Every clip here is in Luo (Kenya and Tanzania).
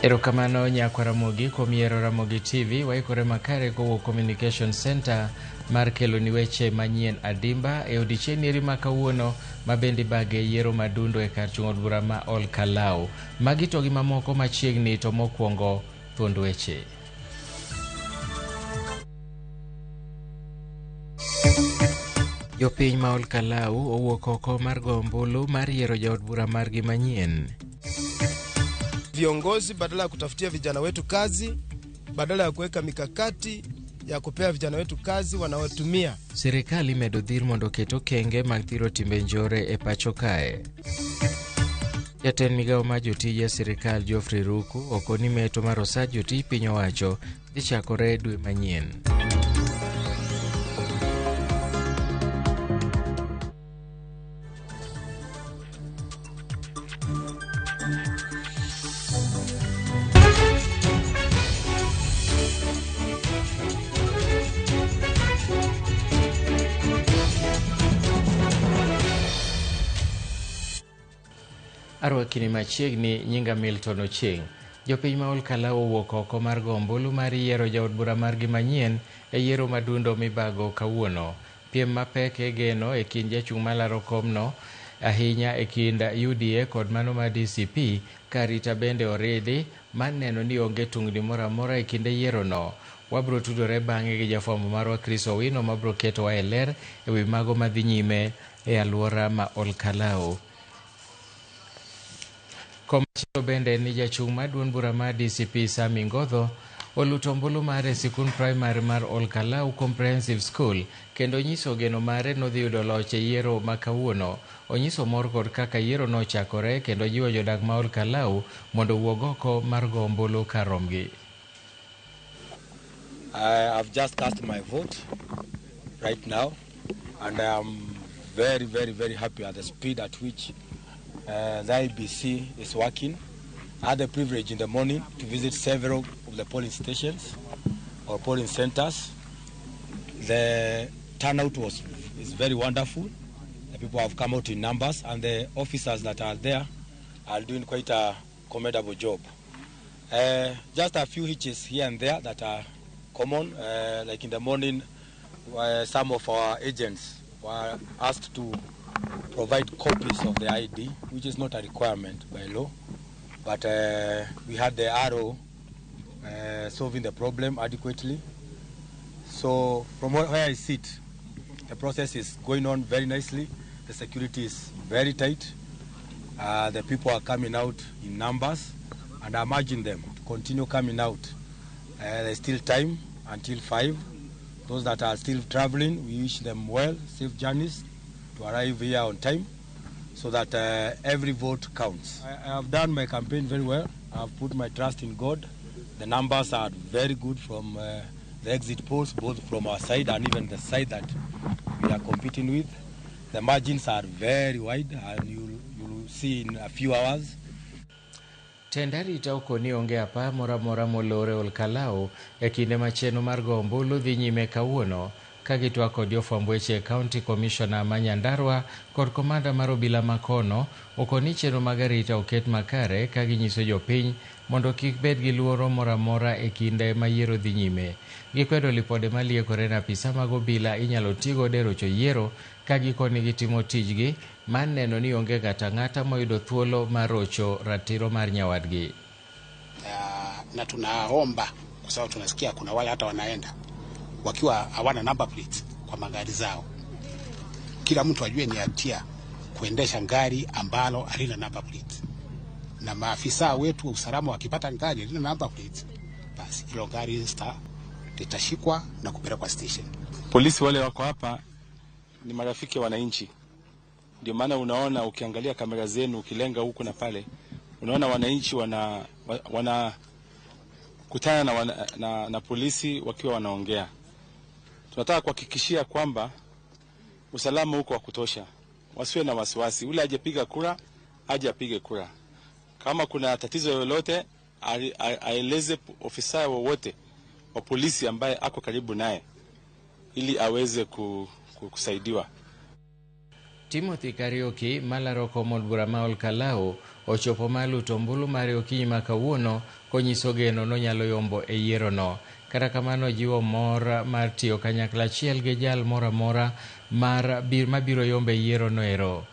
Erokamano nyakwa Ramogi kuom yiero Ramogi TV. Waikore makare kowuok Communication Center mar keloni weche manyien adimba e odiechieng' eri ma kawuono ma bende ibage yiero madundo e kar chung' od bura ma Ol Kalou. Magi to gi mamoko machiegni to mokwongo thuond weche. Jopiny ma Ol Kalou owuok oko mar go ombulu mar yiero jaod bura margi manyien. Viongozi badala ya kutafutia vijana wetu kazi, badala ya kuweka mikakati ya kupea vijana wetu kazi wanaotumia. Sirikal imedo dhir mondo oket okenge mag thiro timbe njore e pacho kae. Jatend migawo mar jotije sirikal Geoffrey Ruku okoni meto mar osach jotij piny owacho dhi chakore dwe manyien. Arwakini machiegni nyinga Milton Ochieng'. Jopiny ma Ol Kalou owuok oko mar go ombulu mar yiero jaod bura margi manyien e yiero madundo mibago kawuono. Piem mapek e geno e kind jachung' malaro komno ahinya e kind UDA kod mano mar DCP ka arita bende oridi mar neno ni onge tungni moro amora e kinde yierono. Wabro tudore bang'e gi jafwambo marwa Chris Owino mabro ketowa e ler e wi mago madhi nyime e alwora ma Ol Kalou. Komachielo bende ni jachung' mar duond bura mar DCP Sammy Ngodho oluto ombulu mare e sikund primary mar Ol Kalou Comprehensive School kendo onyiso geno mare nodhi yudo loch e yiero ma kawuono. Onyiso mor kod kaka yiero nochakore kendo jiwo jodak ma Ol Kalou mondo owuog oko mar go ombulu kar romgi. I have just cast my vote right now, and I am very, very, very happy at the speed at which the IEBC is working. I had the privilege in the morning to visit several of the polling stations or polling centers. The turnout is very wonderful. The people have come out in numbers, and the officers that are there are doing quite a commendable job. Just a few hitches here and there that are common, like in the morning, some of our agents were asked to provide copies of the ID, which is not a requirement by law, but we had the RO solving the problem adequately. So from where I sit, the process is going on very nicely. The security is very tight. The people are coming out in numbers, and I imagine them to continue coming out. There's still time until 5. Those that are still traveling, we wish them well, safe journeys to arrive here on time so that every vote counts. I have done my campaign very well. I have put my trust in God. The numbers are very good from the exit polls, both from our side and even the side that we are competing with. The margins are very wide, and you'll see in a few hours. Tend arita okoni onge apaya moro amora molor e Ol Kalou e kinde ma chenro mar go ombulu dhi nyime kawuono ka gitwak kod jofwamb weche e County Commissioner ma Nyandarua kod komanda mar obila ma kono okoni chenro mag arita oket makare ka ginyiso jopiny mondo kik bed gi luoro moro amora e kinde ma yiero dhi nyime. Gikwedo lipode maliekore ni apisa mag obila inyalo tigodo e rocho yiero ka gikoni gitimo tijgi mar neno ni onge ng'ato ang'ata moyudo thuolo mar rocho ratiro mar nyawadgi. Na tunaomba kwa sababu tunasikia kuna wale hata wanaenda wakiwa hawana number plates kwa magari zao. Kila mtu ajue ni hatia kuendesha gari ambalo halina number plate, na maafisa wetu wa usalama wakipata gari halina number plate, basi hilo gari litashikwa na kupelekwa station. Polisi wale wako hapa ni marafiki wa wananchi. Ndio maana unaona ukiangalia kamera zenu ukilenga huku na pale, unaona wananchi wana kutana na polisi wakiwa wanaongea. Tunataka kuhakikishia kwamba usalama uko wa kutosha. Wasiwe na wasiwasi. Ule hajapiga kura, aje apige kura. Kama kuna tatizo lolote, aeleze ofisa wowote wa polisi ambaye ako karibu naye ili aweze kusaidiwa. Timothy Kariuki malaro kom od bura ma Olkalau ochopo mar luto ombulu mare okinyi ma kawuono konyiso geno nonyalo yombo e yierono. Kata kamano jiwo mor mar tiyo kanyakla achiel gi jal moro amora mar mabiro yombo e yierono ero.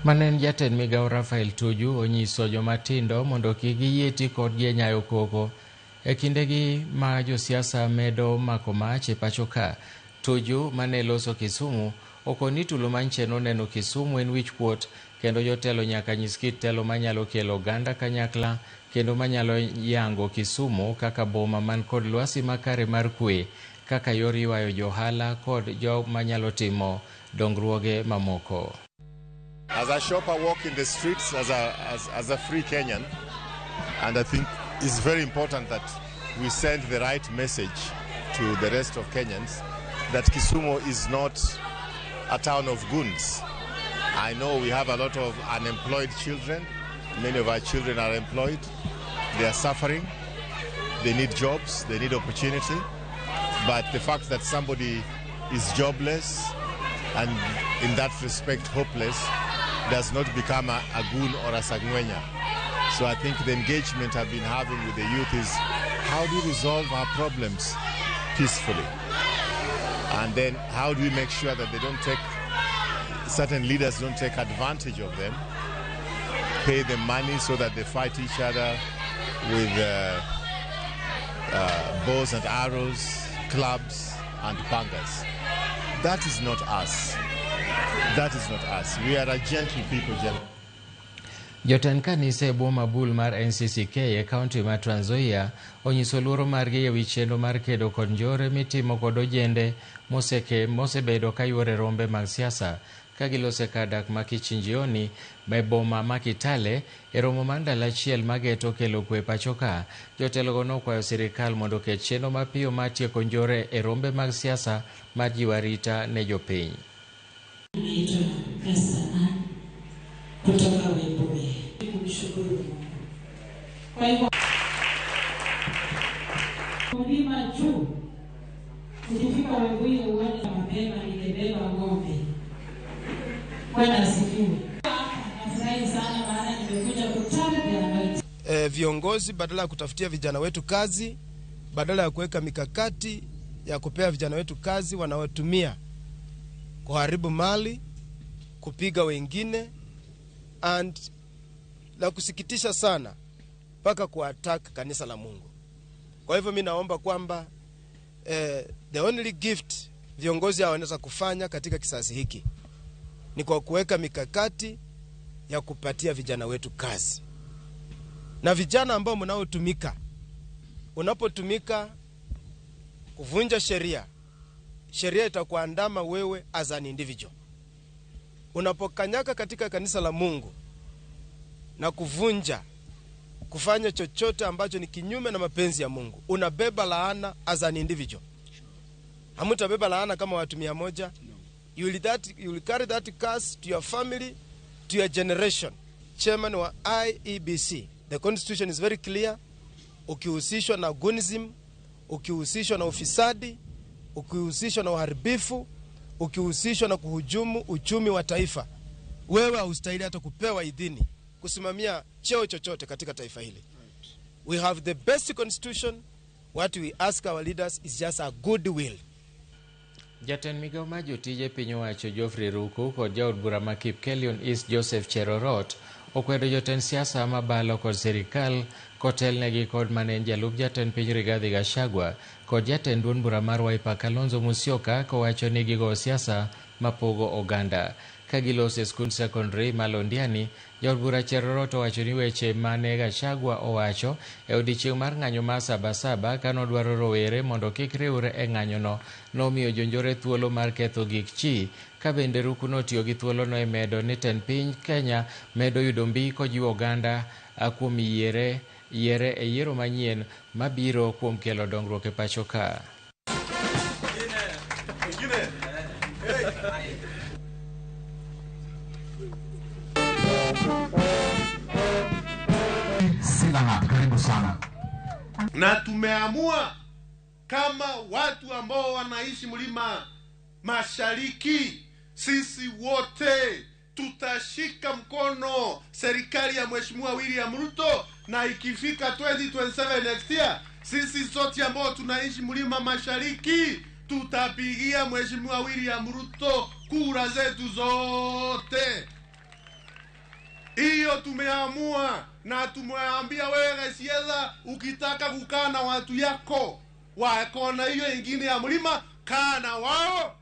Manen jatend migawo Rafael Tuju onyiso jomatindo mondo kik giyie ti kodgi e nyayo koko. E kindegi ma josiasa medo mako mach e pacho ka, Tuju mane loso Kisumu okoni tulo manche noneno Kisumu en wich kuot kendo jotelo nyaka nyis kit telo manyalo kelo oganda kanyakla kendo manyalo yango Kisumu kaka boma man kod lwasi makare mar kwe, kaka yor ywayo johala kod joma nyalo timo dongruoge mamoko. As a shopper, walk in the streets as a free Kenyan, and I think it's very important that we send the right message to the rest of Kenyans that Kisumu is not a town of goons. I know we have a lot of unemployed children. Many of our children are employed. They are suffering. They need jobs. They need opportunity. But the fact that somebody is jobless and in that respect hopeless does not become a goon or a sangwenya. So I think the engagement I've been having with the youth is how do we resolve our problems peacefully? And then how do we make sure that they don't take, certain leaders don't take advantage of them, pay them money so that they fight each other with bows and arrows, clubs and pangas. That is not us. That is not us. We are a gentle people, gentlemen. Jotend kanisa e boma Bul mar NCCK e kaunti ma Trans Nzoia onyiso luoro margi ewi chenro mar kedo kod njore mitimo kod ojende mosebedo kayuore rombe mag siasa ka gilose kar dak ma Kichinjioni e boma ma Kitale e romo mar ndalo achiel mageto kelo kwe pacho ka. Jotelogo nokwayo sirikal mondo oket chenro mapiyo mar tieko njore e rombe mag siasa mar jiwo arita ne jopiny. Naitwa Esther Ann kutoka Webuye. Kumshukuru Mungu. Kwa hivyo mlima juu, ukifika Webuye uone mapema nimebeba ng'ombe. Bwana asifiwe. Nafurahi sana maana nimekuja kutaka anointing. Viongozi badala ya kutafutia vijana wetu kazi, badala ya kuweka mikakati ya kupea vijana wetu kazi, wanawatumia kuharibu mali, kupiga wengine, and la kusikitisha sana mpaka kuattack kanisa la Mungu. Kwa hivyo mimi naomba kwamba the only gift viongozi hao wanaweza kufanya katika kisasi hiki ni kwa kuweka mikakati ya kupatia vijana wetu kazi. Na vijana ambao mnaotumika, unapotumika kuvunja sheria, sheria itakuandama wewe as an individual. Unapokanyaka katika kanisa la Mungu na kuvunja, kufanya chochote ambacho ni kinyume na mapenzi ya Mungu, unabeba laana as an individual. Hamutabeba laana kama watu 100. No. You will carry that curse to your family, to your generation. Chairman wa IEBC, the constitution is very clear. Ukihusishwa na gunism, ukihusishwa na ufisadi, ukihusishwa na uharibifu, ukihusishwa na kuhujumu uchumi wa taifa, wewe haustahili hata kupewa idhini kusimamia cheo chochote katika taifa hili. We have the best constitution. What we ask our leaders is just a good will. Jatend migawo mar jotije piny owacho Geoffrey Ruku kod jaod bura ma Kipkelion East Joseph Cherorot okwedo jotend siasa mabalo kod sirikal kotelnegi kod mane en jalup jatend piny Rigathi Gachagua kod jatend duond bura mar Wiper Kalonzo Musyoka kowacho ni gigo siasa mapogo oganda. Ka giloso e skund sekondari ma Londiani, jaod bura Cherorot owacho ni weche mane Gachagua owacho e odiechieng' mar ng'anyo mar Sabasaba kanodwaro rowere mondo kik riwre e ng'anyono nomiyo jonjore thuolo mar ketho gik chi, ka bende Ruku notiyo gi thuolono e medo ni tend piny Kenya medo yudo mbi kojiwo oganda kuom yiere e yiero manyien mabiro kuom kelo dongruok e pacho ka. Karibu sana. Na tumeamua kama watu ambao wanaishi mlima Mashariki, sisi wote tutashika mkono serikali ya Mheshimiwa William Ruto, na ikifika 2027 next year, sisi sote ambao tunaishi mlima Mashariki tutapigia Mheshimiwa William Ruto kura zetu zote. Hiyo tumeamua, na tumeambia wewe Gachagua, ukitaka kukaa na watu yako wa kona hiyo ingine ya mlima, kaa na wao.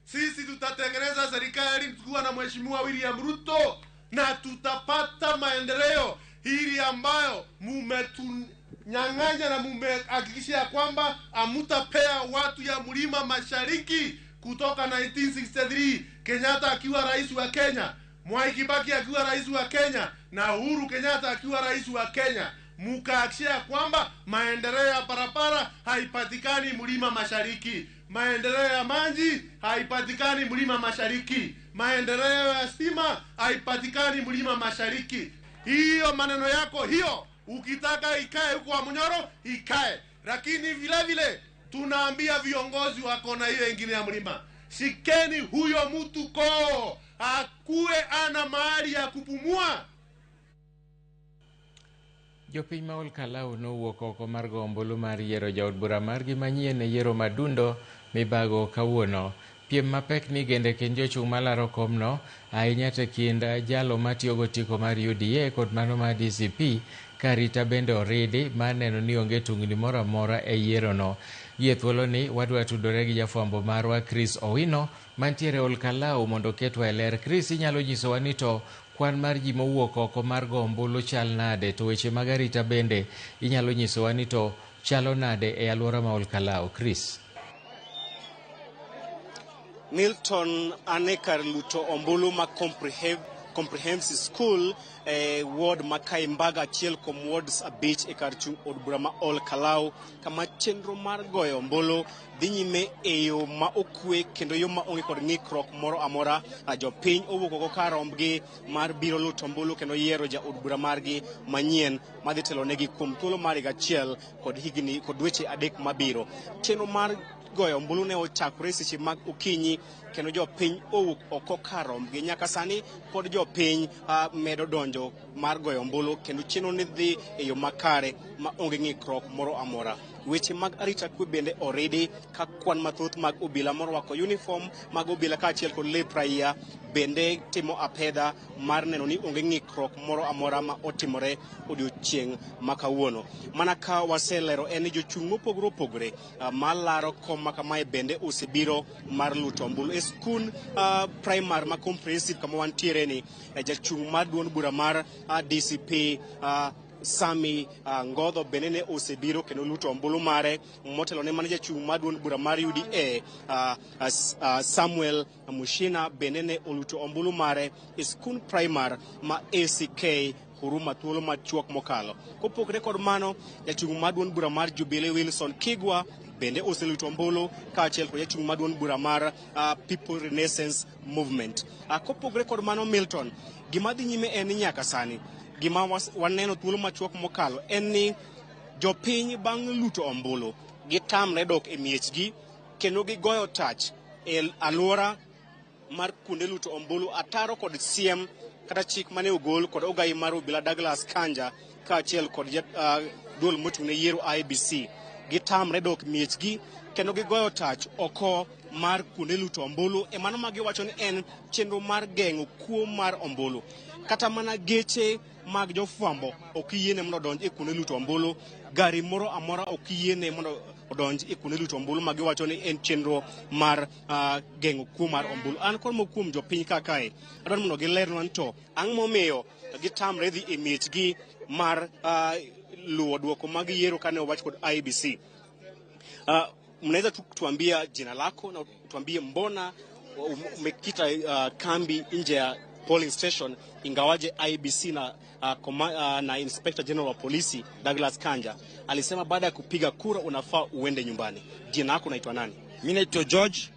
Sisi tutatengeneza serikali tukiwa na Mheshimiwa William Ruto, na tutapata maendeleo hili ambayo mumetunyang'anya na mumehakikisha kwamba hamtapea watu ya mlima Mashariki. Kutoka 1963 Kenyatta akiwa rais wa Kenya, Mwai Kibaki akiwa rais wa Kenya, na Uhuru Kenyatta akiwa rais wa Kenya, mukahakikisha kwamba maendeleo ya barabara haipatikani mlima Mashariki, maendeleo ya maji haipatikani mlima Mashariki, maendeleo ya stima haipatikani mlima Mashariki. Hiyo maneno yako hiyo, ukitaka ikae huko wa Munyoro ikae, lakini vile vile tunaambia viongozi wa kona hiyo ingine ya mlima, shikeni huyo mtu koo, akuwe ana mahali ya kupumua. Jopiny ma Olkalau nowuok oko mar go ombulu mar yiero jaod bura margi manyien e yiero madundo mibago kawuono. Piem mapek ni gende kind jochung' malaro komno, ahinya to kind jalo matiyo gotiko mar UDA kod mano mar DCP, ka arita bende oridi mar neno ni onge tungni moro amora e yierono. Gie thuoloni wadwa tudore gi jafwambo marwa Chris Owino mantiere Olkalau mondo oketwa e ler. Chris, inyalo nyisowa ni to kwan mar ji mowuok oko mar go ombulu chal nade, to weche mag arita bende inyalo nyisowa ni to chalo nade e alwora ma Olkalau? Chris. Milton, ane kar luto ombulu ma Comprehensive School e ward ma Kaimbaga, achiel kuom wards 5 e kar chung' od bura ma Olkalau, kama chenro mar goyo ombulu dhi nyime e yo ma okwe kendo yo ma onge kod ng'ikruok moro amora. Jopiny owuok oko kar rombgi mar biro luto ombulu kendo yiero jaod bura margi manyien madhi telonegi kuom thuolo mar higa achiel kod higni kod dweche 3 mabiro. Chenro mar goyo ombulu ne ochakore seche mag okinyi kendo jopiny owuok oko kar rombgi. Nyaka sani pod jopiny medo donjo mar goyo ombulu kendo chenro ni dhi e yo makare ma onge ng'ikruok moro amora. Weche mag arita kwe bende oridi ka kwan mathoth mag obila morwako uniform mag obila kaachiel kod lep raia bende timo apedha mar neno ni onge ng'ikruok moro amora ma otimore odiochieng' ma kawuono. Mana ka waselero en ni jochung' mopogore opogore malaro kom ma kamae bende osebiro mar luto ombulu. E skund primary ma comprehensive kama wantiere ni, jachung' mar duond bura mar DCP Sami Ngodho bende ne osebiro kendo luto ombulu mare. Motelo ne mana jachung' mar duond bura mar UDA Samuel Mushina bende ne oluto ombulu mare e skund primary ma ACK Huruma thuolo machuok mokalo. Kopogore kod mano, jachung' mar duond bura mar Jubilee Wilson Kigwa bende oseluto ombulu kaachiel kod jachung' mar duond bura mar People Renaissance Movement. Kopogore kod mano, Milton, gima dhi nyime en ni nyaka sani gima waneno thuolo machuok mokalo en ni jopiny bang' luto ombulu gitamre dok e miechgi kendo gigoyo tach e alwora mar kuonde luto ombulu ataro kod siem kata chik mane ogol kod ogai mar obila Douglas Kanja kaachiel kod duol mochung' ne yiero IEBC. Gitamre dok miechgi kendo gigoyo tach oko mar kuonde luto ombulu e mano ma giwacho ni en chenro mar geng'o kuo mar ombulu. Kata mana geche mag jofwambo ok yiene mondo odonj e kuonde luto ombulu, gari moro amora ok yiene mondo odonj e kuonde luto ombulu ma giwacho ni en chenro mar geng'o kuo mar ombulu. An kod moko kuom jopiny ka kae adwaro mondo gilernwa ni to ang'o momiyo gitamre dhi e miechgi mar luwo duoko mag yiero kane owach kod IEBC. Mnaweza tu kutuambia jina lako na tuambie mbona umekita kambi nje ya polling station ingawaje IEBC na Inspector General wa polisi Douglas Kanja alisema baada ya kupiga kura unafaa uende nyumbani. Jina lako unaitwa nani? Mimi naitwa George.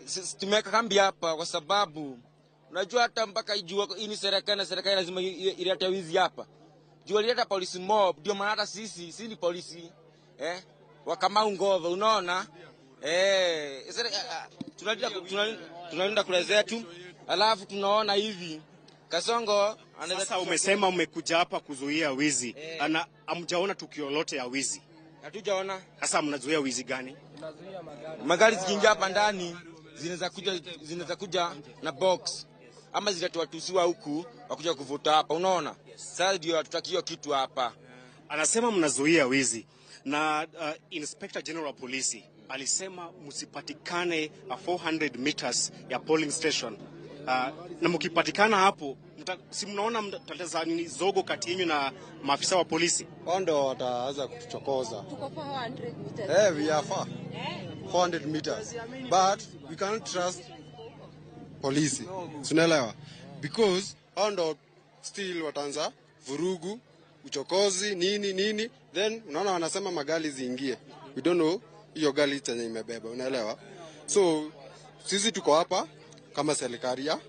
Sisi tumeweka kambi hapa kwa sababu unajua hata mpaka ijua hii ni serikali na serikali lazima ilete wizi hapa. Juu ileta polisi mob, ndio maana hata sisi ni polisi wa Kamau Ngove, unaona? Tunalinda kura zetu, alafu tunaona hivi Kasongo anaweza. Sasa umesema umekuja hapa kuzuia wizi. Ana hamjaona tukio lote ya wizi. Hatujaona. Sasa mnazuia wizi gani? Magari zikiingia hapa ndani zinaweza kuja na box ama zitatusiwa huku wakuja kuvuta hapa, unaona? Sasa ndio hatutaki hiyo kitu hapa. Anasema mnazuia wizi na Inspector General wa polisi alisema msipatikane 400 meters ya polling station. Na mkipatikana hapo si mnaona mtateza nini zogo kati yenu na maafisa wa polisi? Wao ndio wataanza kutuchokoza. Tuko 400 meters. We are far. 400 meters. But we cannot trust polisi. Tunaelewa? Because hao ndio still wataanza vurugu, uchokozi, nini nini, then unaona wanasema magari ziingie. We don't know hiyo gari chenye imebeba, unaelewa? So sisi tuko hapa kama serikali ya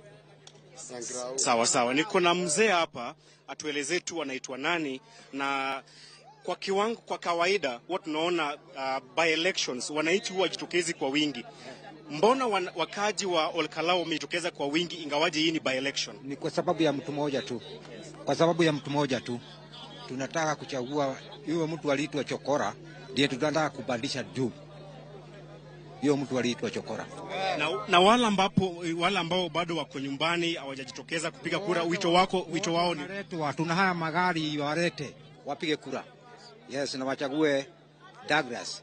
Sawa sawa, niko na mzee hapa atuelezee tu anaitwa nani, na kwa kiwango, kwa kawaida huwa tunaona by elections wananchi huwa wajitokezi kwa wingi. Mbona wakaji wa Olkalou wamejitokeza kwa wingi ingawaje hii ni by election? Ni kwa sababu ya mtu mmoja tu. Kwa sababu ya mtu mmoja tu. Tunataka kuchagua yule mtu aliitwa Chokora, ndiye tunataka kubadilisha juu. Hiyo mtu aliitwa Chokora. Na wale ambao bado wako nyumbani hawajajitokeza kupiga kura, wito wao ni tuna haya magari walete wapige kura. Yes, na wachague Douglas.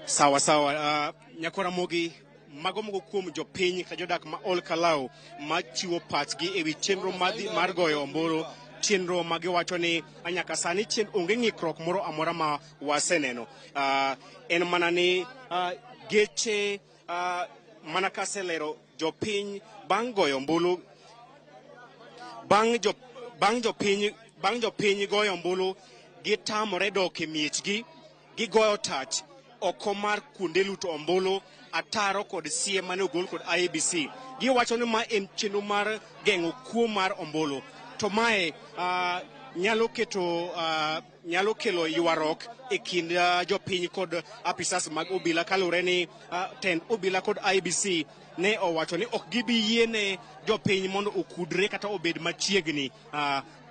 Sawa sawa. Nyakora Mogi mago moko kuom jopiny kata jodak ma Olkalou machiwo pachgi ewi chenro mar goyo ombulu, chenro ma giwacho ni nyaka sani onge ng'ikruok moro amora ma waseneno. En mana ni geche mana kaselero jopiny bang' goyo ombulu, bang' jopiny goyo ombulu gitamore dok e miechgi, gigoyo tach oko mar kuonde luto ombulu ataro kod sie mane ogol kod IEBC. Giwacho ni ma en chenro mar geng'o kuo mar ombulu, to mae nyalo kelo ywaruok e kind jopiny kod apisas mag obila, kaluwore ni tend obila kod IEBC ne owacho ni ok gibi yiene jopiny mondo okudre kata obed machiegni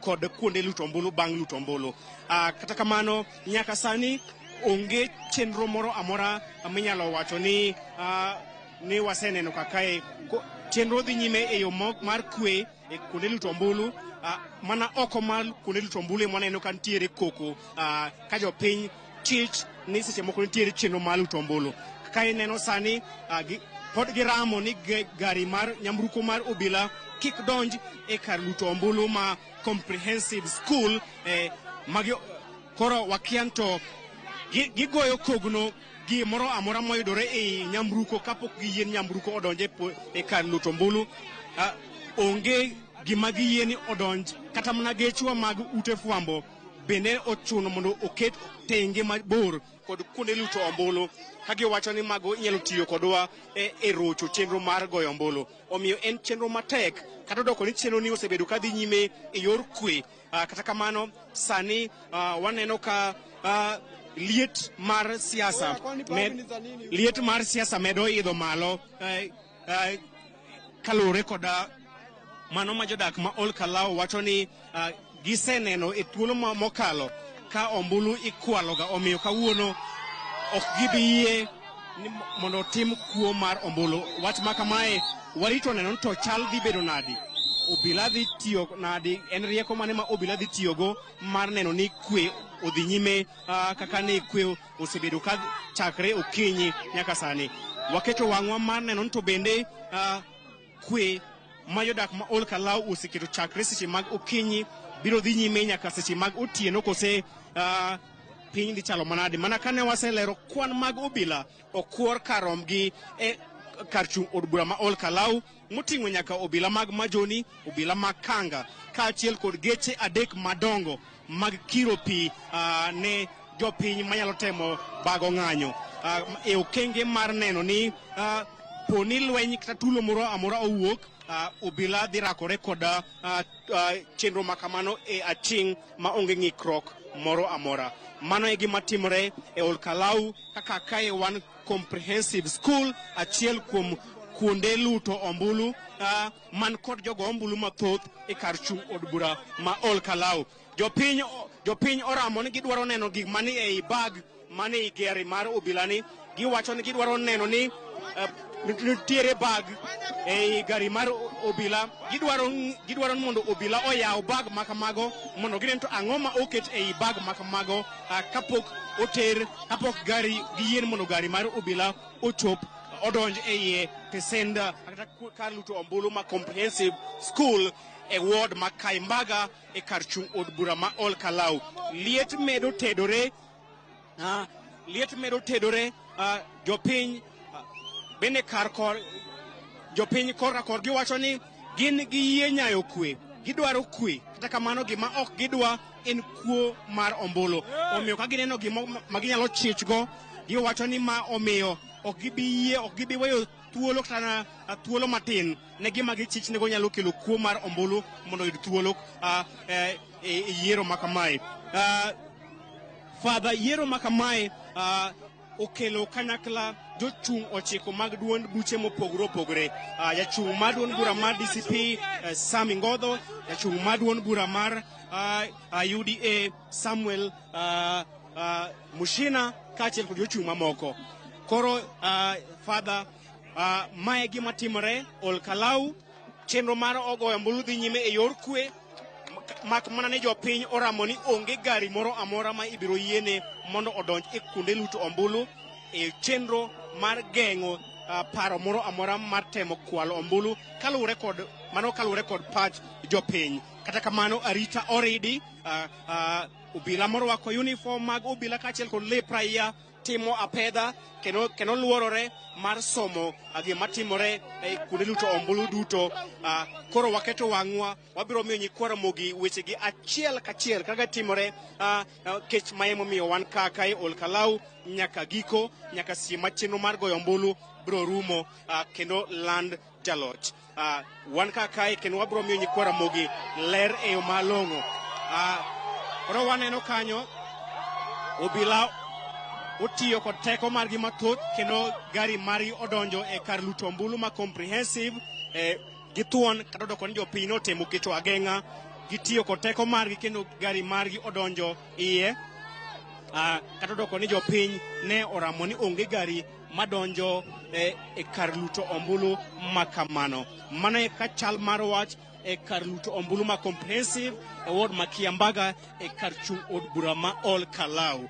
kod kuonde luto ombulu bang' luto ombulu. Kata kamano nyaka sani onge chenro moro amora minyalo wacho ni waseneno kakae. Chenro dhi nyime e yo mar kwe e kuonde luto ombulu, mana oko mar kuonde luto ombulu ema waneno ka nitiere koko, ka jopiny chich ni seche moko nitiere chenro mar luto ombulu. Kaka ineno sani pod giramo ni gari mar nyamburko mar obila kik donj e kar luto ombulu ma comprehensive school. Magi koro wakian to gigoyo kogno gimoro amora moyudore e nyamburko kapok giyie nyamburko odonje e kar luto ombulu. Onge gima giyie ni odonj, kata mana gechwa mag ute fwambo bende ochuno mondo oket tenge mabor kod kuonde luto ombulu, ka giwacho ni mago inyalo tiyo kodwa e rocho chenro mar goyo ombulu. Omiyo en chenro matek, kata odoko ni chenro ni osebedo ka dhi nyime e yor kwe. Kata kamano sani waneno ka liet mar siasa medo idho malo kaluwore kod mano ma jodak ma Olkalou wacho ni giseneno e thuolo mokalo ka ombulu ikwaloga, omiyo kawuono ok gibi yie ni mondo otim kuo mar ombulu. Wach ma kamae warito neno to chal dhi bedo nadi. Obila dhi tiyo nadi, en rieko mane ma obila dhi tiyogo mar neno ni kwe odhi nyime kaka ne kwe osebedo ka chakre okinyi nyaka sani. Waketo wang'wa mar neno ni to bende kwe ma jodak ma Ol Kalou oseketo chakre seche mag okinyi biro dhi nyime nyaka seche mag otieno kose piny dhi chalo manade. Mana kane waselero kwan mag obila okuor karomgi e kar chung' od bura ma Ol Kalou moting'o nyaka obila mag Majoni, obila mag Kanga kaachiel kod geche 3 madongo mag kiro pi ne jopiny manyalo temo bago ng'anyo e okenge mar neno ni poni lweny kata tulo moro amora owuok, obila dhi rakore kod chenro makamano e aching' ma onge ng'ikruok moro amora. Mano e gima timore e Ol Kalou kaka kae wan comprehensive school, achiel kuom kuonde luto ombulu man kod jogo ombulu mathoth e kar chung' od bura ma Ol Kalou. Jopiny oramo ni gidwaro neno gik mani ei bag mani ei gari mar obila ni. Giwacho ni gidwaro neno ni nitiere bag ei gari mar obila. Gidwaro ni mondo obila oyaw bag makamago mondo ginen to ang'o ma oket ei bag makamago kapok oter, kapok gari giyien mondo gari mar obila ochop odonj e iye tesend kata kar luto ombulu ma comprehensive school e ward ma Kaimbaga e kar chung' od bura ma Ol Kalou. Liet medo tedore, jopiny bende kar kor jopiny korka kor giwacho ni gin giyie nyayo kwe, gidwaro kwe, kata kamano gima ok gidwa en kuo mar ombulu. Omiyo ka gineno gima ma ginyalo chichgo, giwacho ni ma omiyo ok gibi yie, ok gibi weyo thuolo kata thuolo matin ne gima gichichnego nyalo kelo kuo mar ombulu mondo oyud thuolo e yiero ma kamae. Father, yiero ma kamae okelo kanyakla jochung' 9 mag duond buche mopogore opogore. Jachung' mar duond bura mar DCP Sami Ngodho, jachung' mar duond bura mar UDA Samuel Mushina kaachiel kod jochung' mamoko. Koro Father, mae gima timore Ol Kalou. Chenro mar ogoyo ombulu dhi nyime e yor kwe, mak mana ni jopiny oramo ni onge gari moro amora ma ibiro yiene mondo odonj e kuonde luto ombulu e chenro mar geng'o paro moro amora mar temo kwalo ombulu kaluwore kod mano, kaluwore kod pach jopiny. Kata kamano arita oridi, obila morwako uniform mag obila kaachiel kod lep raia timo apedha kendo luorore mar somo gima timore e kuonde luto ombulu duto. Koro waketo wang'wa, wabiro miyo nyikwa Ramogi wechegi achiel kachiel kaka timore kech ma emomiyo wan ka e Ol Kalou nyaka giko, nyaka seche ma chenro mar goyo ombulu biro rumo kendo land jaloch. Wan kae kendo wabiro miyo nyikwa Ramogi ler e yo malong'o. Koro waneno kanyo obila otiyo kod teko margi mathoth kendo gari margi odonjo e kar luto ombulu ma comprehensive githuon kata odoko ni jopiny notemo keto ageng'a. Gitiyo kod teko margi kendo gari margi odonjo iye, kata odoko ni jopiny ne oramo ni onge gari madonjo e kar luto ombulu ma kamano. Mano e ka chal mar wach e kar luto ombulu ma comprehensive e ward ma Kiambaga e kar chung' od bura ma Ol Kalou.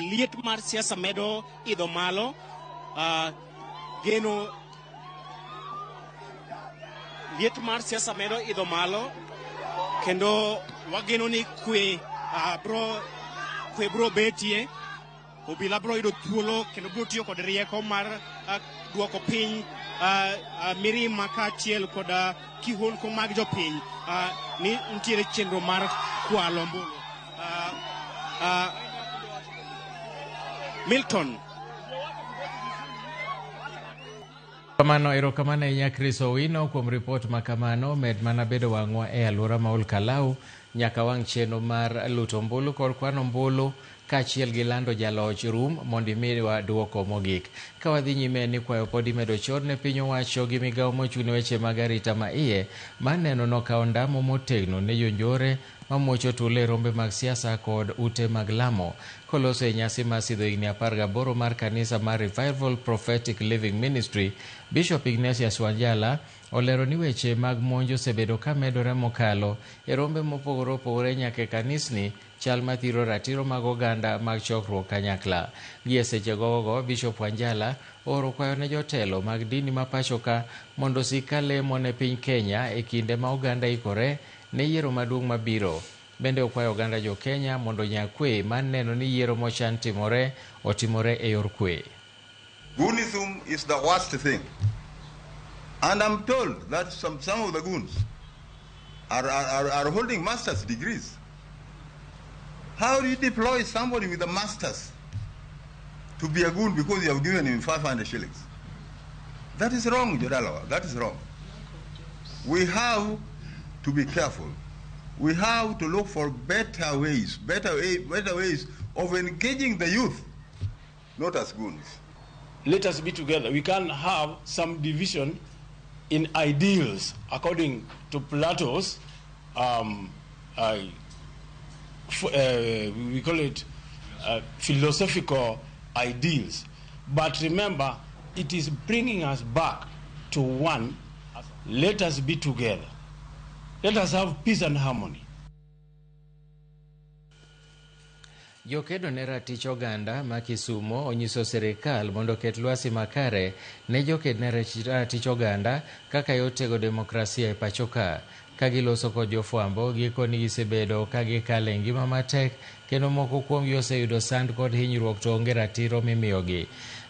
Liet mar siasa medo idho malo, geno liet mar siasa medo idho malo kendo wageno ni kwe bro betie. Obila bro yudo thuolo kendo bro tiyo kod rieko mar duoko piny mirima kaachiel kod kihondko mag jopiny ni nitiere chenro mar kwalo ombulu. Milton. Kamano, erokamano ahinya Chris Owino kuom ripot ma kamano. Med mana bedo wang'wa e alwora ma Ol Kalou nyaka wang' chenro mar luto ombulu kod kwano ombulu kaachiel gi lando jaloch rum mondo imiwa duoko mogik. Ka wadhi nyime ni kwayo pod imedo chor ne piny owacho gi migawo mochung' ne weche mag arita ma iye mar neno nokawo ndamo motegno ne jonjore mamuocho tule rombe mag siasa kod ute mag lamo. Koloso e nyasi mar sidho higni 18 mar kanisa mar Revival Prophetic Living Ministry, Bishop Ignatius Wanjala olero ni weche mag monj osebedo ka medore mokalo e rombe mopogore opogore nyaka e kanisni, chal mathiro ratiro mag oganda mag chokruok kanyakla. Gi e seche gogogo, Bishop Wanjala ooro kwayo ne jotelo mag dini ma pacho ka mondo osik ka lemo ne piny Kenya e kinde ma oganda ikore ne yiero maduong' mabiro. Bende okwayo oganda jo Kenya mondo onya kwe mar neno ni yiero mochan timore otimore e yor kwe. Goonism is the worst thing. And I'm told that some of the goons are holding master's degrees. How do you deploy somebody with a master's to be a goon because you have given him 500 shillings? That is wrong, Jodalawa. That is wrong. We have to be careful. We have to look for better ways, better ways of engaging the youth, not as goons. Let us be together. We can have some division in ideals according to Plato's, we call it philosophical ideals. But remember, it is bringing us back to one. Let us be together. Let us have peace and harmony. Jokedo ne ratich oganda ma Kisumo onyiso sirikal mondo oket lwasi makare ne joked ne ratich oganda kaka yor tego demokrasia e pacho ka. Ka giloso kod jofwambo, gikoni gisebedo ka gikalo e ngima matek kendo moko kuomgi oseyudo sand kod hinyruok to onge ratiro mimiyogi.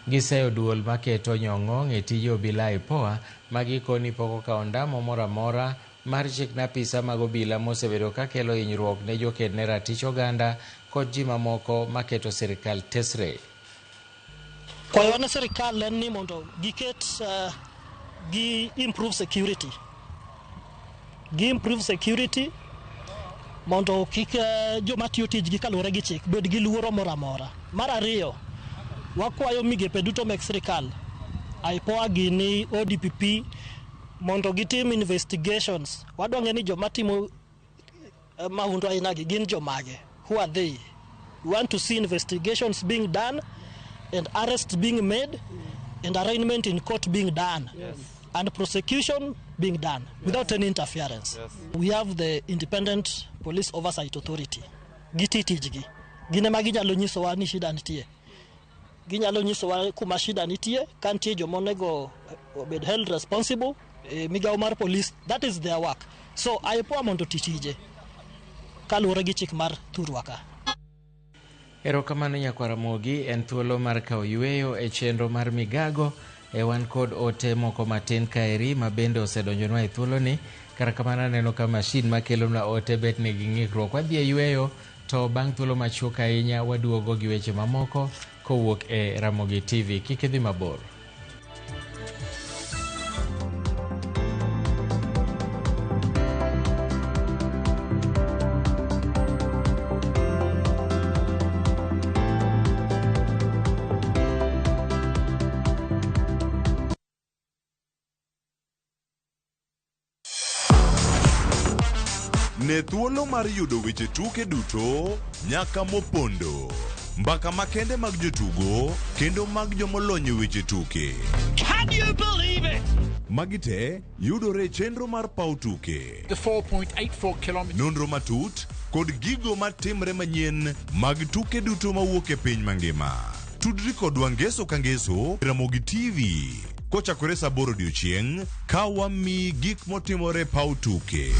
Giseyo duol maketo nyong'ong' e tije obila IPOA ma gikoni pok okawo ondamo moro amora mar chik na apisa mag obila mosebedo ka kelo hinyruok ne joked ne ratich oganda kod ji mamoko maketo sirikal tesre. Kwayo ne sirikal en ni mondo giket gi improve security. Gi improve security mondo kik joma tiyo tijgi kaluwore gi chik bed gi luoro moro amora. Mar ariyo, wakwayo migepe duto mek sirikal, IPOA gini, ODPP, mondo gitim investigations. Wadwa ng'e ni joma timo mahundu aina gi gin jomage. Who are they? We want to see investigations being done and arrests being made and arraignment in court being done. Yes. And prosecution being done without any interference. Yes. We have the Independent Police Oversight Authority. Giti tijgi. Gin ema ginyalo nyisowa ni shida nitie. Ginyalo nyisowa kuma shida nitie, ka nitie joma onego obed held responsible, migawo mar police, that is their work. So IPOA mondo oti tije kaluwore gi chik mar thurwa ka. Erokamano nyakwar Ramogi, en thuolo mar kawo yueyo e chenro mar migago. E wan kod ote moko matin kaeri ma bende osedonjonwa e thuoloni. Kata kamano aneno ka mashin makelonwa ote bet nigi ng'ikruok. Wadhi e yueyo to bang' thuolo machuok ahinya waduogo gi weche mamoko kowuok e Ramogi TV. Kik idhi mabor. Ne thuolo mar yudo weche tuke duto nyaka mopondo, mbaka makende mag jotugo kendo mag jomolony e weche tuke. Can you believe it? Magi te yudore e chenro mar paw tuke. The 4.84 kilometers. Nonro matut kod gigo matimre manyien mag tuke duto mawuok e piny mangima. Tudri kodwa ngeso ka ngeso Ramogi TV kochakore saa 8 odiochieng' ka wamiyi gik motimore paw tuke.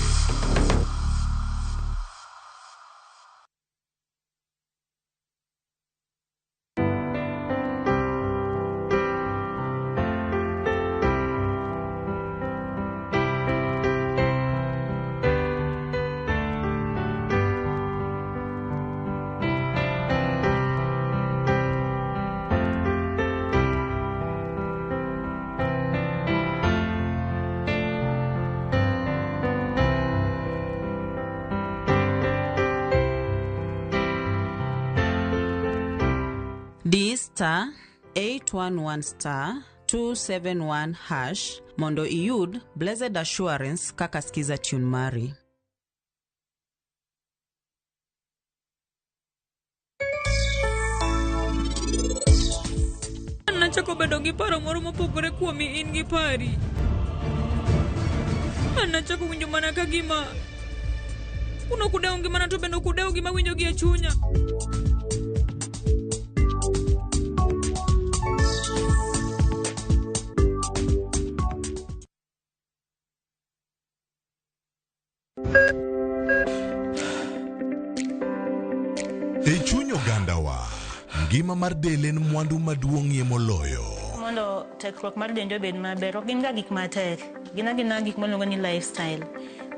D star 811 star 271 hash mondo iyud Blessed Assurance kaka skiza tune mari. Nachako bedo gi paro moro mopogore kuomi in gi pari. An nachako winjo mana ka gima un ok udewo ngimana to bende ok udewo gima winjo gi e chunya. E chuny ogandawa, ngima mar del en mwandu maduong'ie moloyo. Mondo tekruok mar dendi obed maber, ok gin ga gik matek. Gin agina gik miluongo ni lifestyle.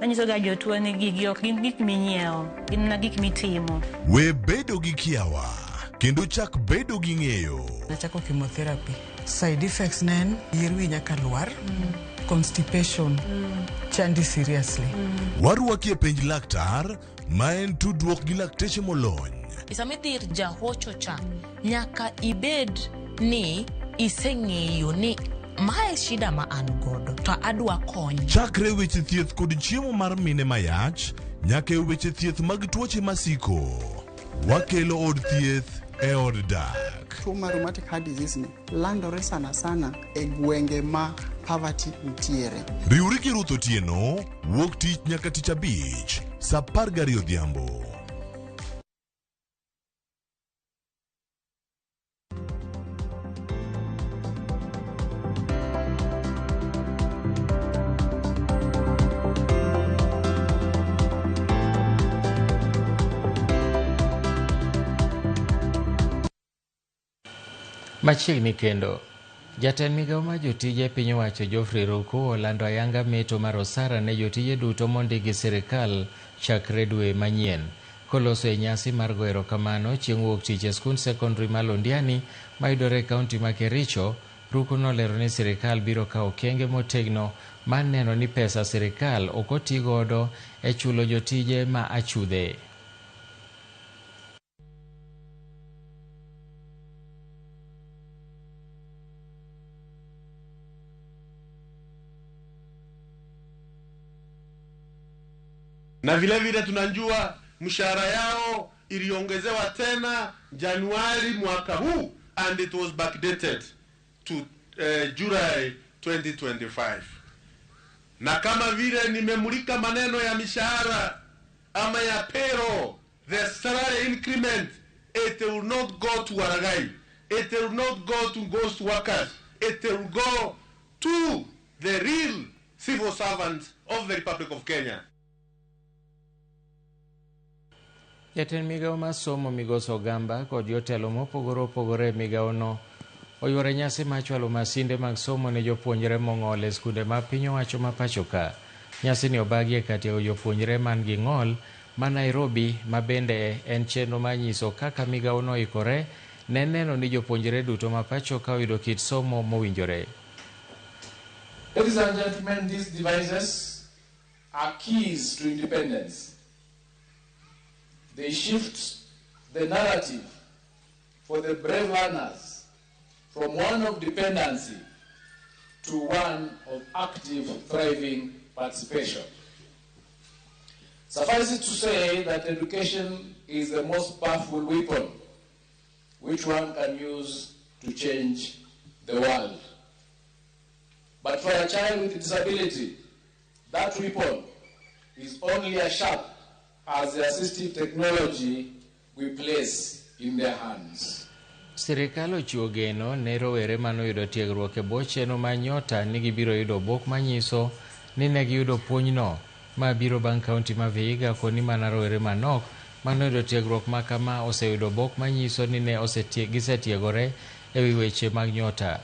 Manyiso ga jotuo ni gigi ok gin gik minyiewo, gin mana gik mitimo. We bedo gi kiawa, kendo chak bedo gi ng'eyo. Nachako chemotherapy. Side effects ne en yier wi nyaka lwar, constipation, chandi seriously. Warwaki e penj laktar, ma en tudruok gi lakteche molony. Sama idhi ir jahocho cha, nyaka ibed ni iseng'eyo ni mae shida ma an godo to adwa kony. Chakre weche thieth kod chiemo mar mine mayach, nyaka e weche thieth mag tuoche masiko. Wakelo od thieth e od dak. Tuo mar rheumatic heart disease ni landore sana sana e gwenge ma poverty nitiere. Riwri gi Ruth Otieno, wuok tich nyaka tich abich, saa 12 odhiambo. Machiegni kendo, jatend migawo mar jotije piny owacho Geoffrey Ruku olando ayanga meto mar osara ne jotije duto mondik gi sirikal chakre dwe manyien. Koloso e nyasi mar goyo erokamano chieng' wuok tich e skund sekondari ma Londiani mayudore e kaunti ma Kericho, Ruku nolero ni sirikal biro kawo okenge motegno mar neno ni pesa sirikal ok oti godo e chulo jotije ma achudhe. Na vile vile tunajua mshahara yao iliongezewa tena Januari mwaka huu, and it was backdated to July 2025. Na kama vile nimemulika maneno ya mishahara ama ya payroll, the salary increment, it will not go to Waragai, it will not go to ghost workers, it will go to the real civil servants of the Republic of Kenya. Jatend migawo mar somo Migosi Ogamba kod jotelo mopogore opogore e migawono oyuoro nyasi mar chwalo masinde mag somo ne jopuonjre mong'ol e skunde ma piny owacho ma pacho ka. Nyasini obagi e kar tiego jopuonjre man gi ng'ol ma Nairobi, ma bende en chenro mar nyiso kaka migawono oikore ne neno ni jopuonjre duto ma pacho ka oyudo kit somo mowinjore. Ladies and gentlemen, these devices are keys to independence. They shift the narrative for the brave learners from one of dependency to one of active, thriving participation. Suffice it to say that education is the most powerful weapon which one can use to change the world. But for a child with disability, that weapon is only as sharp as the assistive technology we place in their hands. Sirikal ochiwo geno ne rowere manoyudo tiegruok e bwo chenro mar Nyota ni gibiro yudo obok manyiso ni ne giyudo puonjno ma biro bang' kaunti ma Vihiga koni mana rowere manok manoyudo tiegruok ma kama oseyudo obok manyiso ni ne gisetiegore e wi weche mag Nyota.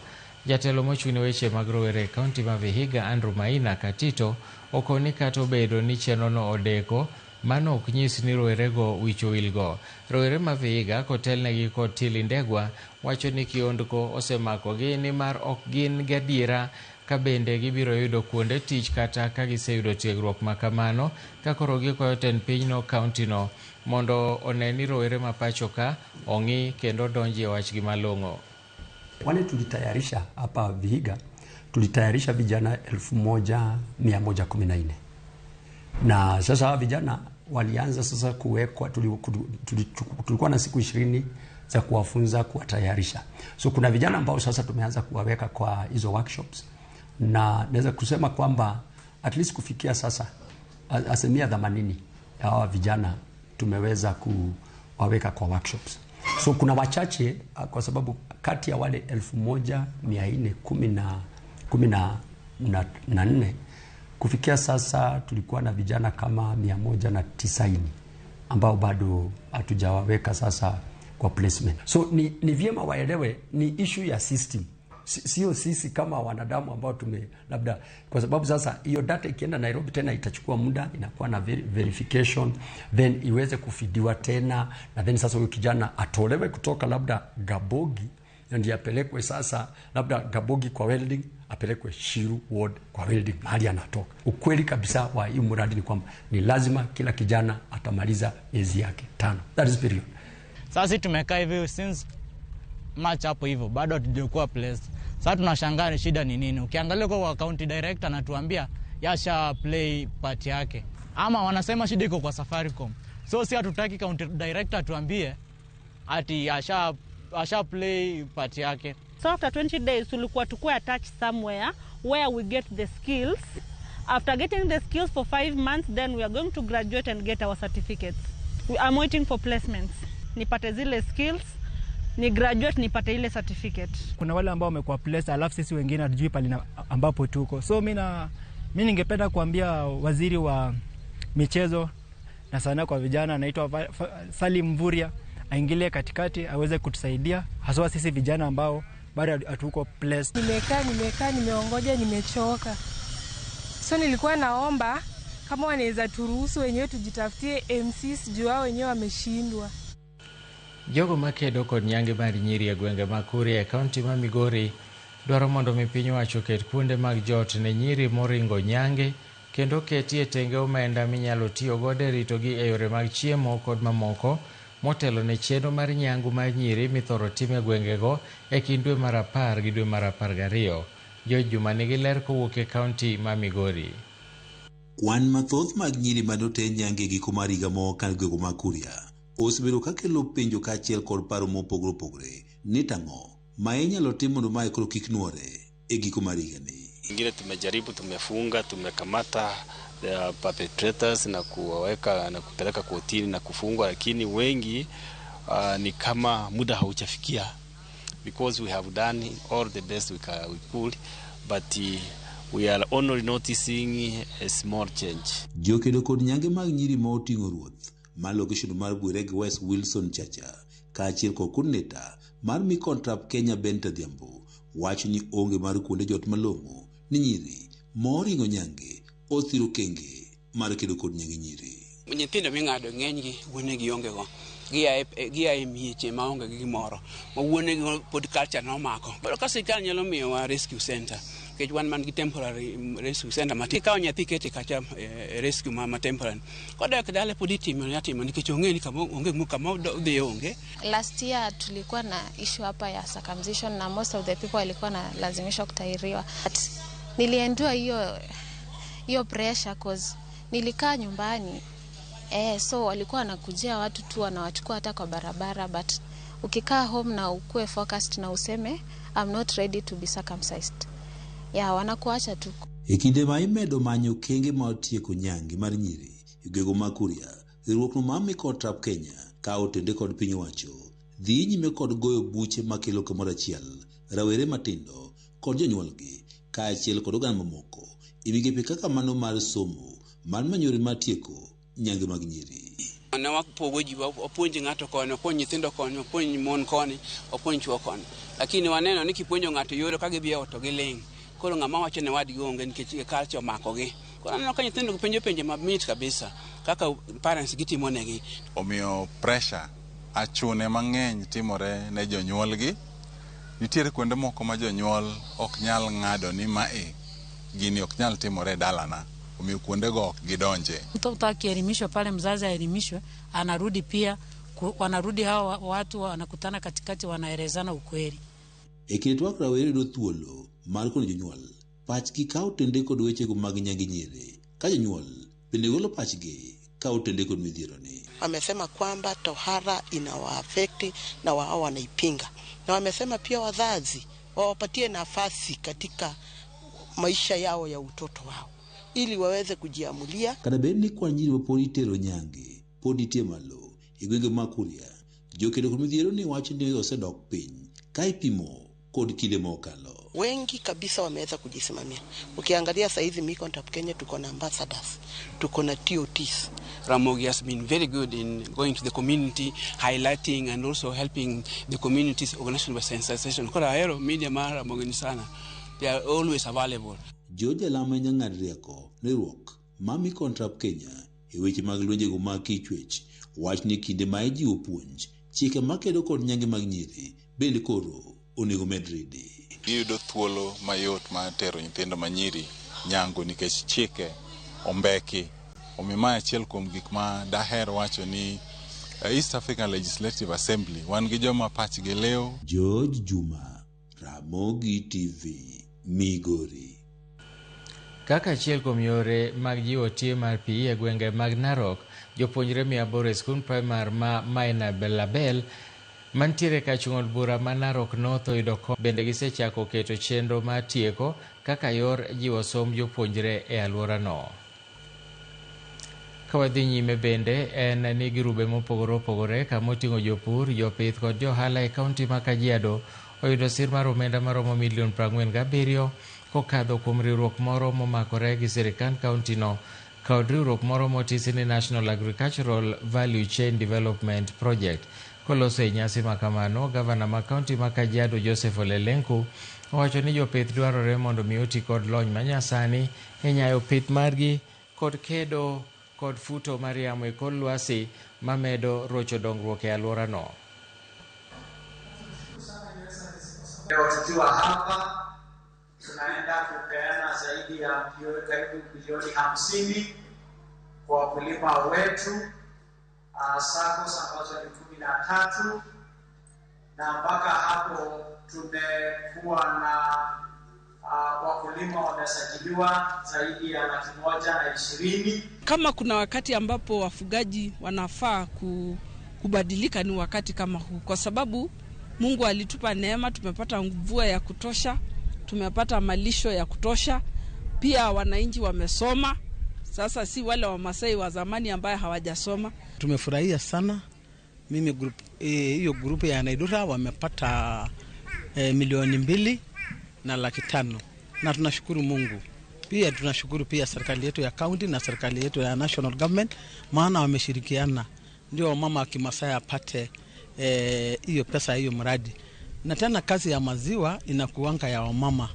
Jatelo mochung' ne weche mag rowere e kaunti ma Vihiga Andrew Maina Katito okoni kata obedo ni chenrono odeko, mano ok nyis ni rowerego wich owilgo. Rowere ma Vihiga kotelnegi kod Tili Ndegwa wacho ni kiondko osemakogi nimar ok gin gadiera ka bende gibiro yudo kuonde tich kata ka giseyudo tiegruok ma kamano, ka koro gikwayo tend pinyno kauntino mondo one ni rowere ma pacho ka ong'i kendo donji e wachgi malong'o. Wale tulitayarisha hapa Vihiga, tulitayarisha vijana 1114 na sasa hawa vijana walianza sasa kuwekwa. Tulikuwa na siku 20 za kuwafunza, kuwatayarisha. So kuna vijana ambao sasa tumeanza kuwaweka kwa hizo workshops, na naweza kusema kwamba at least kufikia sasa 80% ya hawa vijana tumeweza kuwaweka kwa workshops. So kuna wachache, kwa sababu kati ya wale 1414 kufikia sasa tulikuwa na vijana kama 190 ambao bado hatujawaweka sasa kwa placement. So ni vyema waelewe ni issue ya system, sio sisi kama wanadamu ambao tume labda, kwa sababu sasa hiyo data ikienda Nairobi tena itachukua muda, inakuwa na verification, then iweze kufidiwa tena, na then sasa huyo kijana atolewe kutoka labda Gabogi ndiye apelekwe sasa labda Gabogi kwa welding, apelekwe Shiru Ward kwa welding mahali anatoka. Ukweli kabisa wa hii mradi ni kwamba ni lazima kila kijana atamaliza miezi yake 5. That is period. Sasa tumekaa hivi since March hapo hivyo bado hatujakuwa placed. Sasa tunashangaa ni shida ni nini. Ukiangalia kwa county director anatuambia yasha play part yake, ama wanasema shida iko kwa Safaricom. So si hatutaki county director atuambie ati asha play part yake. So after 20 days tulikuwa tukue attached somewhere where we get the skills. After getting the skills for 5 months, then we are going to graduate and get our certificates. I'm waiting for placements. Nipate zile skills, ni graduate nipate ile certificate. Kuna wale ambao wamekuwa placed alafu sisi wengine hatujui pale ambapo tuko. So mimi ningependa kuambia waziri wa michezo na sanaa kwa vijana anaitwa Salim Mvurya aingilie katikati aweze kutusaidia haswa sisi vijana ambao bado hatuko placed. Nimekaa, nimeongoja, nimechoka. So nilikuwa naomba kama wanaweza turuhusu wenyewe tujitafutie MCs juu wao wenyewe wameshindwa. Jogo makedo kod nyange mar nyiri e gwenge mag Kuria e kaunti ma Migori dwaro mondo mi piny owacho oket kuonde mag jot ne nyiri moringo nyange kendo ketie tenge omenda minyalo tiyo godo e ritogi e yore mag chiemo kod mamoko motelo ne chenro mar nyangu mar nyiri mithoro tim e gwengego e kind dwe mar 10 gi dwe mar 12. George Juma nigi ler kowuok e kaunti ma Migori. Kwan mathoth mag nyiri manoter nyange e giko mar higa mokalo e gwenge mag Kuria osebedo kakelo penjo kaachiel kod paro mopogore opogore ni tang'o ma inyalo tim mondo mae koro kik nuore e giko mar higani. Ingine tumejaribu, tumefunga, tumekamata the perpetrators na kuwaweka na kupeleka kotini na kufungwa, lakini wengi ni kama muda haujafikia, because we have done all the best we could, but we are only noticing a small change. Jokedo kod nyange mag nyiri ma oting'o ruoth mar location mar Bwerege West Wilson Chacha kaachiel kod coordinator mar Micontrap Kenya Ben Tadhiambo wacho ni onge mar kuonde jot malong'o ni nyiri moringo nyange othiro kenge mar kedo kod nyange nyiri. Nyithindo ming'ado ng'enygi wuonegi onge go, gia e mieche maonge gi gimoro ma wuonegi pod culture nomako. Koro ka sirkal nyalo miyowa rescue center, nikech wan man gi temporary rescue center matin, ikawo nyathi ikete kacha rescue ma temporary, kodok dala pod itimo atimo nikech ong'e ni kama onge kama odhi onge. Last year tulikuwa na issue hapa ya circumcision na most of the people walikuwa nalazimishwa kutahiriwa. But niliendua hiyo pressure cause nilikaa nyumbani. So walikuwa wanakujia watu tu wanawachukua hata kwa barabara, but ukikaa home na ukue focused na useme I'm not ready to be circumcised. Yeah, wanakuacha tu. E kinde ma imedo manyo kenge ma tieko nyange mar nyiri e gwenge mag Kuria, riwruok no mar Micontrap Kenya ka otende kod piny owacho dhi nyime kod goyo buche makelo kamoro achiel rawere matindo kod jonyuolgi kaachiel kod oganda mamoko e migepe kaka mano mar somo mar manyo yore mar tieko nyange mag nyiri. Ne wapogo ji, wapuonj ng'ato koni, wapuonj nyithindo koni, wapuonj mon koni, wapuonj chwo koni, lakini waneno ni kipuonjo ng'ato yore ka gidhi e ot to giling'. Koro ng'ama wacho ne wadgi onge nikech culture omakogi. Koro aneno ka nyithindo penjo penjo mamit kabisa kaka parents gitimo negi. Omiyo pressure achune mang'eny timore ne jonyuolgi. Nitiere kuonde moko ma jonyuol ok nyal ng'ado ni mae gini ok nyal timore e dalana, omiyo kuondego ok gidonje. Mtoto akielimishwa pale, mzazi aelimishwe, anarudi pia, wanarudi hao watu wanakutana katikati, wanaelezana ukweli. E kinde twak rawere yudo thuolo mar kono jonyuol pachgi ka otende kod wechego mag nyange nyiri, ka jonyuol bende golo pachgi ka otende kod midhiero ni. Wamesema kwamba tohara inawaafekti na wao wanaipinga, na wamesema pia wazazi wawapatie nafasi katika maisha yao ya utoto wao ili waweze kujiamulia. Kata bed ni kwan nyiri mapod itero nyange pod nitie malo e gwenge mag Kuria, jokedo kod midhiero ni wacho ni osedok piny ka ipimo kod kinde mokalo. Wengi kabisa wameweza kujisimamia. Ukiangalia saizi Micon-Tap Kenya tuko na ambassadors, tuko na TOTs. Ramogi has been very good in going to the community, highlighting and also helping the communities organization by sensitization. Koro ahero media mar Ramogi ni sana. They are always available. George Alama en jang'ad rieko riwruok ma Micon-Tap Kenya e weche mag lwenjego mag kichwech wach ni kinde ma ijiwo puonj chike makedo kod nyange mag nyiri bende koro onego med ridi. Giyudo thuolo mayot mar tero nyithindo manyiri nyangu nikech chike ombeki. Omiyo mae achiel kuom gik ma daher wacho ni East African Legislative Assembly wan gi joma pachgi liw. George Juma, Ramogi TV, Migori. Kaka achiel kuom yore mag jiwo tie mar PE e gwenge mag Narok, jopuonjre 800 e skund primar ma Maina Belabel mantiere kachung' od bura ma Narok North oyudo kony. Bende gisechako keto chenro mar tieko kaka yor jiwo somb jopuonjre e alworano. Ka wadhi nyime bende en ni girube mopogore opogore kama oting'o jopur, jopith kod johala e kaunti ma Kajiado oyudo sir mar omenda maromo milion 47 kokadho kuom riwruok moro momakore gi sirikand kauntino kod riwruok moro motisi ni National Agricultural Value Chain Development Project. Koloso e nyasi ma kamano, gavana ma kaunti ma Kajiado Joseph Ole Lenku owacho ni jopith dwarore mondo mi oti kod lony manyasani e nyayo pith margi kod kedo kod futo mar yamo e kor lwasi mamedo rocho dongruok e alworano. Leo tukiwa hapa tunaenda kupeana zaidi ya karibu bilioni 50 kwa wakulima wetu, SACCOs ambazo ni 13, na mpaka hapo tumekuwa na wakulima wamesajiliwa zaidi ya 120,000. Kama kuna wakati ambapo wafugaji wanafaa kubadilika ni wakati kama huu, kwa sababu Mungu alitupa neema, tumepata mvua ya kutosha, tumepata malisho ya kutosha, pia wananchi wamesoma. Sasa si wale wa Masai wa zamani ambaye hawajasoma. Tumefurahia sana. Mimi group hiyo group ya Naidura wamepata 2,500,000 na tunashukuru Mungu. Pia tunashukuru pia serikali yetu ya county na serikali yetu ya national government, maana wameshirikiana ndio mama wa Kimasai apate hiyo pesa hiyo mradi. Na tena kazi ya maziwa inakuanga ya wamama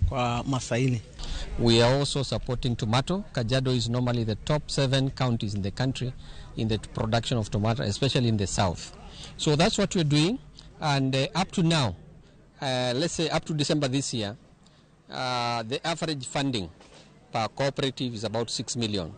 kwa Masaini. We are also supporting tomato. Kajiado is normally the top 7 counties in the country in the production of tomato, especially in the south. So that's what we're doing. And up to now, let's say up to December this year, the average funding per cooperative is about 6 million.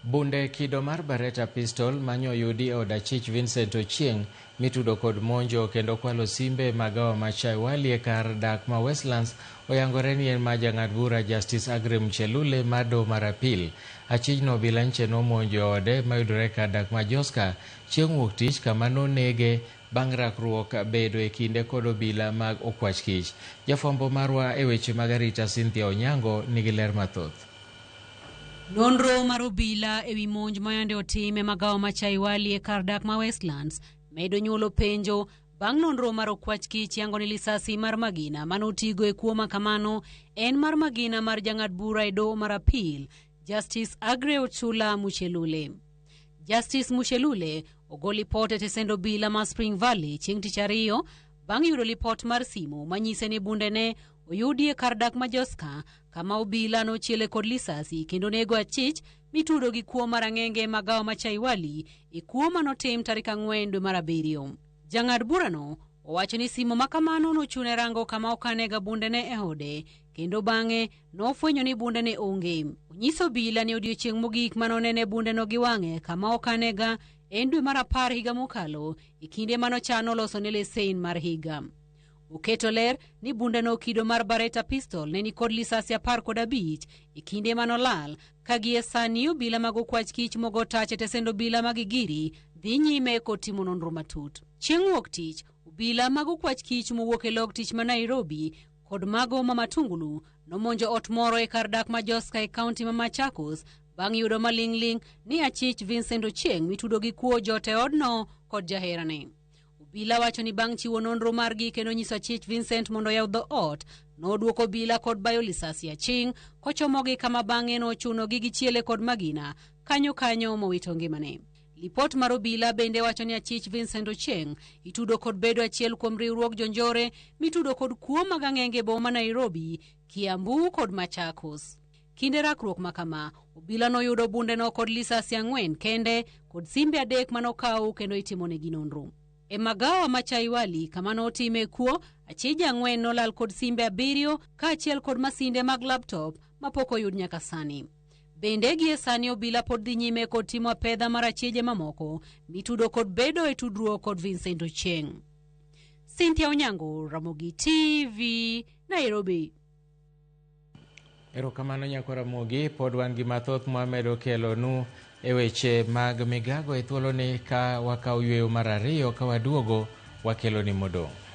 Bunde kido mar Beretta pistol manyo oyudi e od achich Vincent Ochieng mitudo kod monjo kendo kwalo simbe magawa ma Chaiwali e kar dak ma Westlands oyangore ni en ma jang'ad bura Justice Aggrey Mchelule mar doho mar apil. Achijno obila nche nomonjo e ode mayudore kar dak ma Joska chieng' wuok tich kama nonege bang' rakruok bedo e kinde kod obila mag okwach kich. Jafwambo marwa e weche mag arita Cynthia Onyango nigi ler mathoth. Nonro mar obila ewi monj mayande otim e magawa ma Chaiwali e kar dak ma Westlands medo nyuolo penjo bang' nonro mar okwach kich yango ni lisasi mar magina manotigo e kuo makamano en mar magina mar jang'ad bura e doho mar apil Justice Aggrey Ochula Muchelule. Justice Muchelule ogo lipot e tesend obila ma Spring Valley chieng' tich ariyo bang' yudo lipot mar simu manyise ni bundene oyudi e kar dak ma Joska kama obila nochiele kod lisasi kendo nego achich mitudo gi kuo mar ang'enge e magawa ma Chaiwali e kuo manotim tarik 4 dwe mar 7. Jang'ad burano owacho ni simu makamano nochune rango kama okanega bundene e ode kendo bang'e nofwenyo ni bundene onge. Onyiso obila ni odiochieng' mogik manonene bundeno gi wang'e kama okanega en dwe mar 10 higa mokalo e kinde manochano loso ne lesen mar higa. Oketo ler ni bundeno kido mar Beretta pistol ne nikod lisasi 15 e kinde manolal ka gie sani obila mag okwach kich mogo tach e tesend obila mag Gigiri dhi nyime kod timo nonro matut. Chieng' wuok tich, obila mag okwach kich mowuok e log tich ma Nairobi kod mago ma Matungulu nomonjo ot moro e kar dak ma Joska e kaunti ma Machakos bang' yudo maling'ling' ni achich Vincent Ochieng' mitudo gi kuo jot e odno kod jaherane. Obila wacho ni bang' chiwo nonro margi kendo nyiso achich Vincent mondo oyaw dho ot, nodwoko obila kod bayo lisasi aching' kochomogi kama bang'e nochunogi gichiele kod magina kanyo kanyo mowito ngimane. Lipot mar obila bende wacho ni achich Vincent Ochieng' itudo kod bedo achiel kuom riwruog jonjore mitudo kod kuo mag ang'enge e boma ma Nairobi, Kiambu kod Machakos. Kinde rakruok ma kama, obila noyudo bundeno kod lisasi 4 kende kod simbe 3 manokaw kendo itimonegi nonro. E magawa ma Chaiwali kama notime kuo, achije 4 nolal kod simbe 7 kaachiel kod masinde mag laptop mapok oyud nyaka sani. Bende gie sani obila pod dhi nyime kod timo apedha mar achije mamoko mitudo kod bedo e tudruok kod Vincent Ochieng'. Cynthia Onyango, Ramogi TV, Nairobi. Erokamano nyako Ramogi, pod wan gi mathoth mwamedo kelonu e weche mag migago e thuoloni ka wakawo yweyo mar ariyo ka waduogo wakeloni modong'.